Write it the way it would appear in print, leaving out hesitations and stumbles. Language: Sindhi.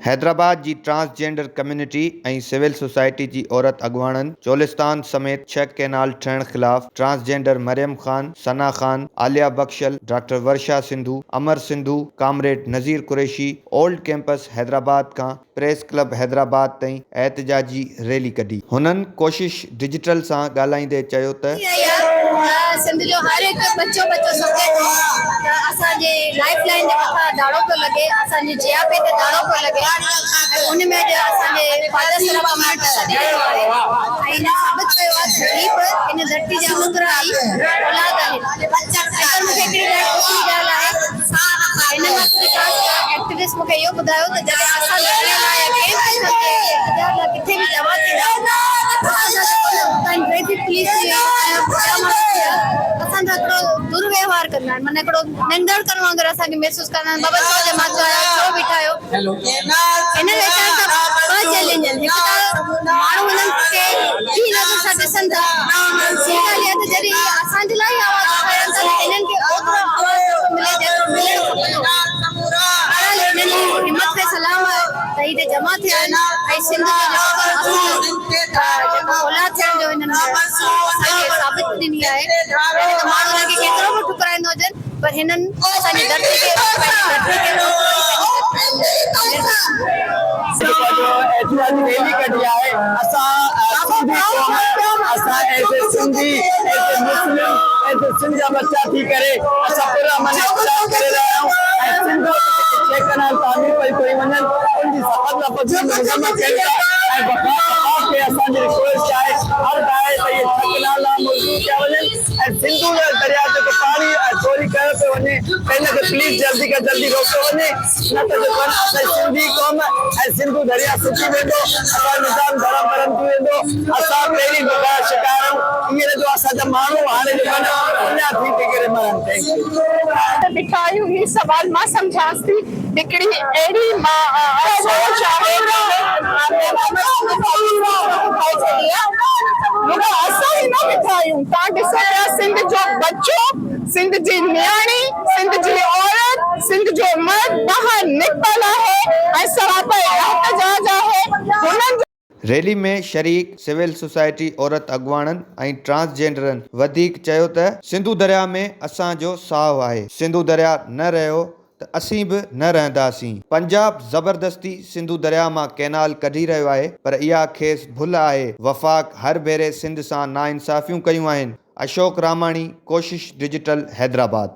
حيدرآباد جي trans gender community ۽ civil society جي عورت اڳواڻن چولستان سميت ڇهه ڪئنال ٺهڻ خلاف trans gender Maryam Khan, Sana Khan, Aliya Bakhshal, doctor Varsha Sindhu, Amar Sindhu, comrade Nazir Qureshi old campus Hyderabad کان پريس ڪلب حيدرآباد تائين احتجاجي ريلي ڪڍي. هنن ڪوشش ڊجيٽل سان ڳالهائيندي چيو ته. ٿي رهي آهي ته سنڌ جو هر هڪ ٻچو ٻچو سمجهي ٿو ته اسان جي لائيف لائين جي مٿان ڌاڙو پيو لڳي، اسان جي جياپي تي ڌاڙو پيو لڳي ۽ ان ۾ اڄ اسان جي فادر سرا ڪميونٽي سڏي ڏنو آهي ۽ هن ثابت ڪيو آهي ته هي به هن ڌرتي جا پتر ۽ اولاد آهن. اگر مون کي هڪڙي ڳالهه خوشي جي ڳالهه آهي هن مان ڪجهه ٽرانس ايڪٽيوسٽ مون کي اهو ٻڌايو ته جڏهن اسان ڌرڻي لاء يا ڪنهن به قسم جي احتجاج لاء ڪٿي به جمع ٿيندا ته اسان سان جيڪو نه اتان ٽريفڪ پوليس ٿي وئي ۽ ٻيا ماڻهو ٿي ويا اسان سان هڪڙو درويوهار ڪندا آهن معنيٰ هڪڙو ننڌڻڪن وانگر اسان کي محسوس ڪندا آهن بابا ڇو جمع ٿيا آهيو ڇو بيٺا آهيو هن ويچار سان ٻه چئلينج آهن هڪ ته ماڻهو هنن کي ٻي نظر سان ڏسن ٿا ٻي ڳالهه اها ته جڏهن هي اسان جي لاء ئي آواز اٿارين ٿا ته هنن کي اوترو آواز نٿو ملي جيترو ملڻ کپندو بهرحال هنن جي همت کي سلام آهي ته هي هتي جمع ٿيا آهن ۽ سنڌ جو جيڪو اصل جيڪو اولاد ٿيڻ جو هنن اسان کي ثابت ڏني آهي يعني ته ماڻهو هنن کي ڪيترو به ٺڪرائيندو هجن پر هنن اسان جي ڌرتي کي پنهنجي ڌرتي کي اوترو ئي پنهنجي ڌرتي سان مهر بخشي. جيڪو اڄ احتجاجي ريلي ڪڍي آهي اسان سنڌي قوم اسان as a Sindhi as a Muslim as a Sindh جا ٻچا ٿي ڪري اسان پر امن احتجاج ڪري رهيا آهيون ۽ سنڌ وٽ جيڪي ڇهه ڪئنال تعمير پئي ڪئي وڃن ان جي سخت لفظن ۾ مذمت ڪيون ٿا ۽ وفاق کي اسان جي رڪويسٽ آهي عرض آهي ته اهي ڇهه ڪئنال نامنظور ڪيا وڃن ۽ سنڌو درياء جيڪو پاڻي چوري ڪيو پيو وڃي ته ان کي پليز جلدي کان جلدي روڪيو وڃي نه ته جيڪو آهي اسان جي سنڌي قوم ۽ سنڌو درياء سڪي ويندو اسان جو نظام درهم برهم ٿي ويندو اسان پهرين بک جا شڪار آهيون ائين نه جو اسان جا ماڻهو هاڻي جيڪو آهي نه اڃا ٿي ٿي ڪري مرن thank you. ته بيٺا آهيون هي سوال مان سمجهانس ٿي هڪڙي اهڙي سوچ آهي رڳو اسان ئي نه بيٺا آهيون توهان ڏسو پيا سنڌ جو ٻچو سنڌ جي نياڻي سنڌ جي عورت سنڌ جو مرد ٻاهر نڪتل آهي ۽ سراپا احتجاج آهي هنن جو ريلي ۾ شريڪ سول سوسائٽي عورت اڳواڻن ۽ ٽرانس جينڊرن وڌيڪ چيو ته سنڌو درياء ۾ اسان جو ساهه آهي، سنڌو درياء نه رهيو ته اسين به نه رهنداسين، پنجاب زبردستي سنڌو درياء مان ڪئنال ڪڍي رهيو آهي پر اها کيس ڀل آهي، وفاق هر ڀيري سنڌ سان ناانصافيون ڪيون آهن، اشوڪ راماڻي، ڪوشش ڊجيٽل، حيدرآباد.